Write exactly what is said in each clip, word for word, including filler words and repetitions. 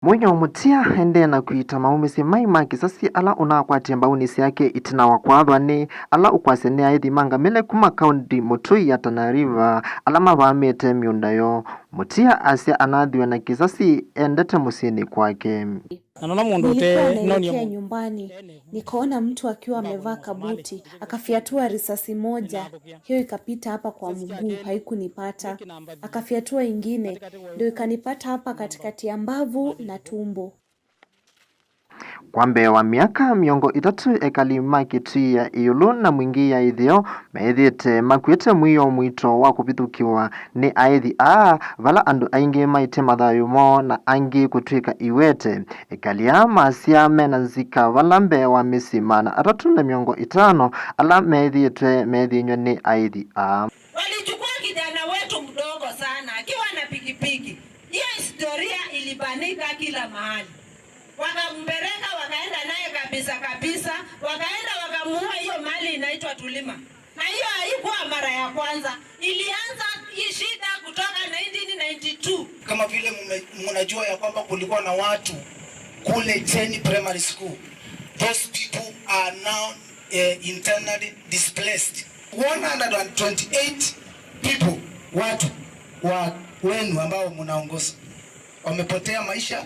Mũio Mũtia endee na kwĩta maumĩsye mai ma kĩsasi ala ũnakwatie mbaũnĩ syake ĩtina wa kwathwa nĩ ala ũkwasya nĩ aĩthi ma ngamĩle kuma kaũnti mũtũi ya Tana River ala mavamĩte mĩũnda yoo. Mũtia asya anathiwe na kĩsasi endete mũsyĩnĩ kwake. Na nona mũndũ ũte Nilikuwa naelekea nyumbani, nikaona mtu akiwa amevaa kabuti, akafyatua risasi moja, hiyo ikapita hapa kwa mguu, haikunipata. Akafyatua ingine, ndio ikanipata hapa katikati ya mbavu na tumbo. Kwa mbee wa myaka mĩongo ĩtatũ, ekali ma Kitui ya ĩũlũ na Mwingi ya ĩtheo meethĩĩte makw'ĩte mwĩao mũito wa kũvithũkĩwa nĩ aĩthi aa, vala andũ aingĩ maĩtye mathayũ moo na angĩ kũtw'ĩka iwete. Ekali aa masya mena nzika vala mbee wa mĩsyĩ maana atatũ na mĩongo ĩtano ala meethĩĩtwe meethĩnywa nĩ aĩthi aa. Walichukua kijana wetu mdogo sana akiwa na pikipiki. Hiyo historia ilibanika kila mahali. Wakampeleka, wakaenda naye kabisa kabisa, wakaenda wakamuua. Hiyo mali inaitwa Tulima. Na hiyo haikuwa mara ya kwanza. Ilianza hii shida kutoka nineteen ninety-two. Kama vile mume-, mnajua ya kwamba kulikuwa na watu kule Cheni Primary School. Those people are now, eh, internally displaced. One hundred and twenty-eight people, watu wa wenu ambao mnaongoza, wamepotea maisha.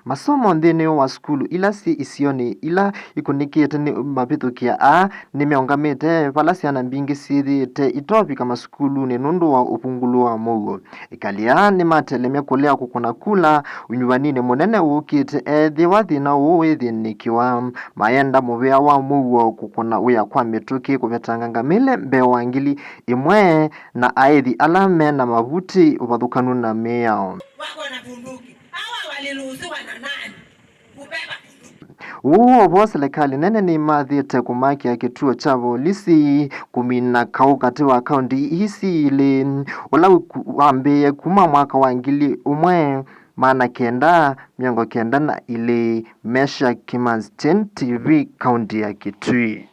Masomo nthĩnĩ wa sukulu ila syĩ isionĩ ila ikũnĩkĩte nĩ mavĩthũkĩa aa nĩmeũngamĩte, vala syana mbingĩ syĩthĩĩte itovika masukulunĩ nũndũ wa ũvungũlu wa mũuo. Ekali aa nĩmatelemya kũlea kũkũna kula ũnyuvaninĩ mũnene ũũkĩte, ethĩwa thĩna ũũ wĩthĩnĩkĩwa, mayenda mũvea wa mũuo kũkũna wĩa kwa mĩtũkĩ kũvetanga ngamĩle mbee wa ngili ĩmwe na aĩthi ala me na mavuti ũvathũkanu na mĩao. Wako na bunduki. Hawa waliruhusiwa na nani kubeba bunduki? Ũu o vo, silikalĩ nene nĩmathĩte kũmakĩa kĩtuo kya volisi kũmina kaũ katĩ wa kaũnti ii syĩlĩ, ũla wĩku-, wambĩĩe kuma mwaka wa ngili ũmwe maana kenda mĩongo kenda na ilĩ. Mesha Kimanzi, Kyeni T V, kaũnti ya Kitui.